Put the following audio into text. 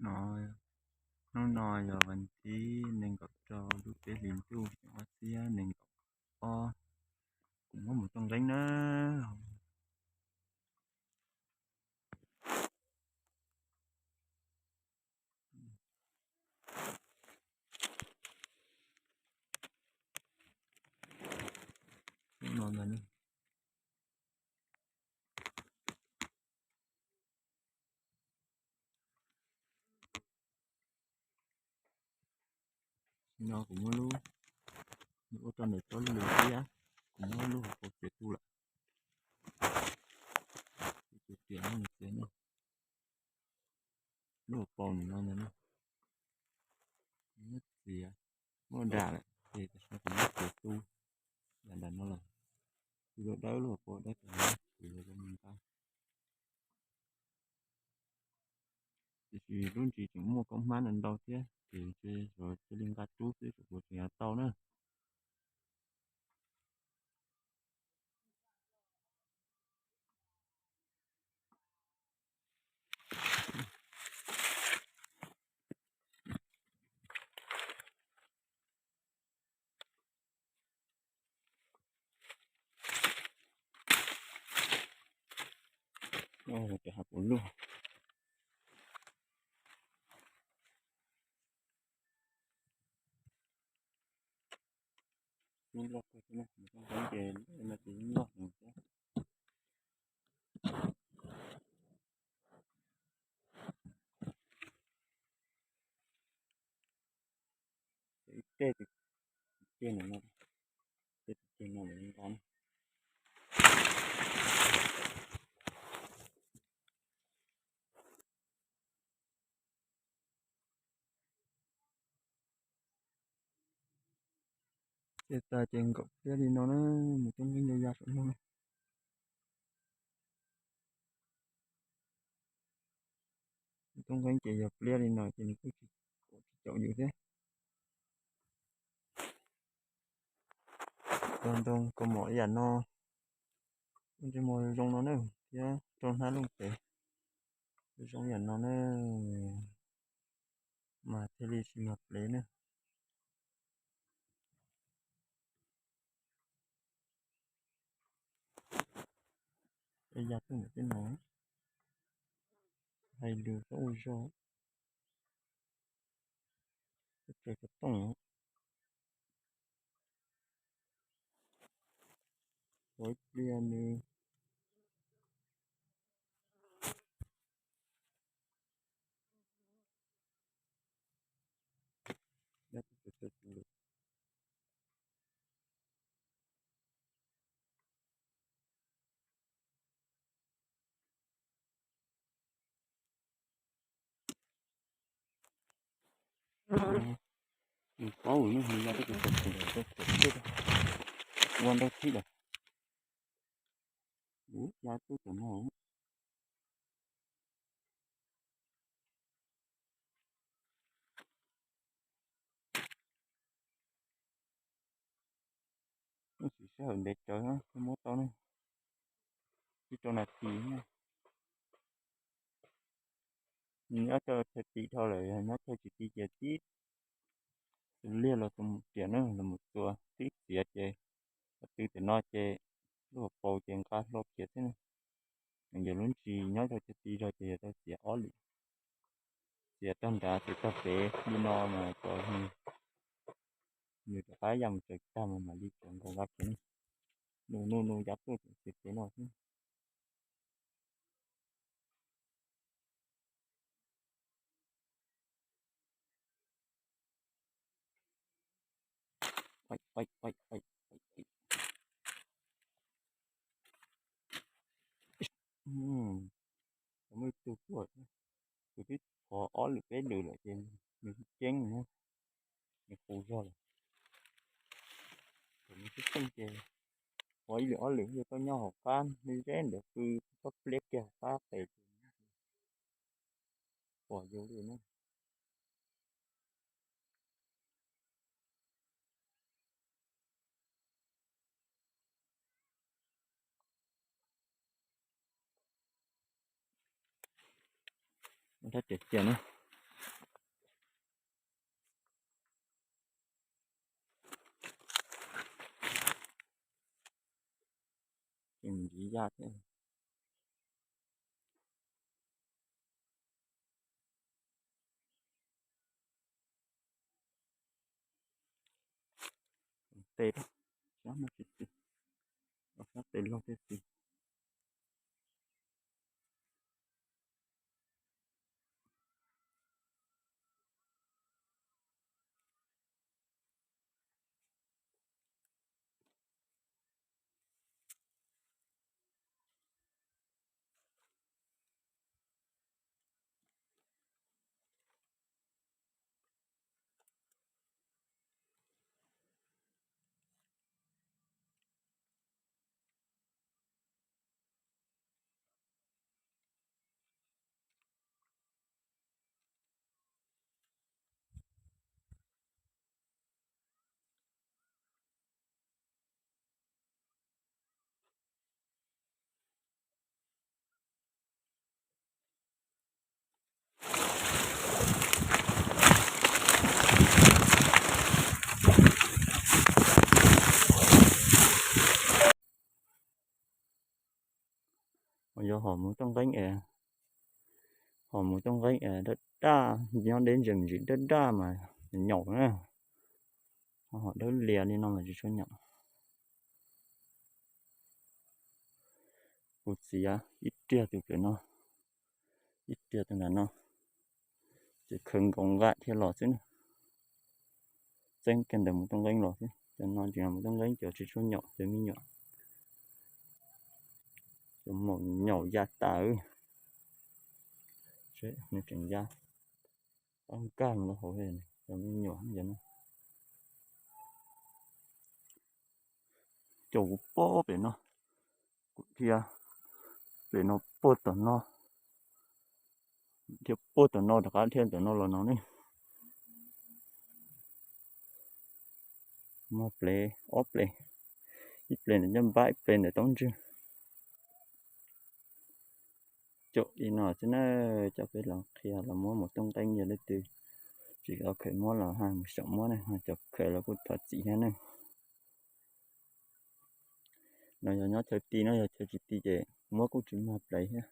No, hnub no yog vas thib nees nkaum rau lub peb hlis ntuj xyoo ob txhiab nees nkaum ob. Kuv muab mus rooj nqeeb na. Hnub no ntag. No kuv muab lub, ua rau ntawm tsob lwm thiab, kuv muab lub hauv paus txiav tu lawm. Kuv txiav no, lub hauv paus no ntag na. Muab txiav, muab dam lawm ces tam sim no kuv muab txiav tu yam nram no los, tu dawb dawb lub hauv paus dawb tas, kuv yuav coj li nqa. Tiam sis lub ntsis tseem muaj kaub hmab ntau ntau thiab ces ntshe yuav cia li nqa rub xwb, kuv tseem yuav tau na. Cov hav puv luaj. Lub loj kawg thiab na, mus txog nqeeb ces no ces lub loj heev thiab. Ib tej tus ceg no, tej tus ceg no lawv nqa na. Ces tas ces nkaum pliab li no na, mus toob nqeeb ya ya saum no. Mus toob nqeeb ces yog pliab li no ces nws kuj tsis caum yus thiab. Cog ntoo kaus mom ib yam no, ntsej muag zoo no na, thiab rau hnab looj pem zoo ib yam no na, mas thiaj li tsis mag plev na. Es yog tuaj ntawm tej no, hais lus txhob ua zog, txhob tsaws xov tooj. Ua ib pliag nws Nws paub nws yog tej tus tus tus ua ntau txhij lawm. Ua ya tuaj tom no. Sim sij hawm ntev tsawv na, muab tau na, tsib rau nas this na. Nyob chaw chaw ti dhau lawm, nyob chaw tsis ti ces tib tus liag los tus mus riam na, los mus txua tib txiav ces, tw tam no ces lub hauv paus ces nqa hlo khiav thiab na. Yog lub ntsis nyob chaw chaw ti zog ces yog tau txiav ob lwm, txiav tag nrad txiav tag pem li no mas cov nws rov qab ya mus tsaws tag mas mam li cov nkaus nqa khiav na. Nus nus nus yav tuaj txiav pem no xwb. Muaj ib tug tuaj, kuv twb thov ob lwm peb lwm lawm ces nws yeej ceeb na, nws qus zog lawm. Thaum nws tub txeej ces thov ib lwm ob lwm yog tau nyob hauv qab, nws zeb ntawd pw toj pliab kiag hauv qab tes ces pom yus li na. Thab tseem cia na, tsis yaj thiab. Tes, sab no tsis txi, sab tes log thiab txi. Yog hom mus tooj nqeeb es, hom mus tooj nqeeb es daj daj, nyob deb ntses ntsis daj daj mas nyaum na. Hom dawb lias li no mas tsis tshua nyaum. Kuv txiav ib riag tus pem no, ib riag tus ntawm no, ces khaws nkaus nqaij thiaj los xwb na. Txeeb kiag ntawm mus tooj nqeeb los xwb. Cov no tseem mus tooj nqeeb cov tsis tshua nyaum, cov me nyuam, cov maum nyaum ya tas. Nws tseem ya, ab nkag mus rau hauv cov me nyuam no. Cov kuv pob pem no, kuv dhia pem no puag tom no, dhia puag tom no rov qab dhia tom no los no ne. Muaj plev, ob plev, ib plev ntawm ncaj npab, ib plev ntawm toob ntswg. Cov ib no xwb na, coj peb los qhia los muab mus tooj nqeeb, yog leej twg tsis tau khaws muab los mus xyaum muab na, cov khaws los kuj thov txim thiab na. No yog nyob chaw ti no, yog chaw tsis ti ces muab kuj tsis mag plev thiab.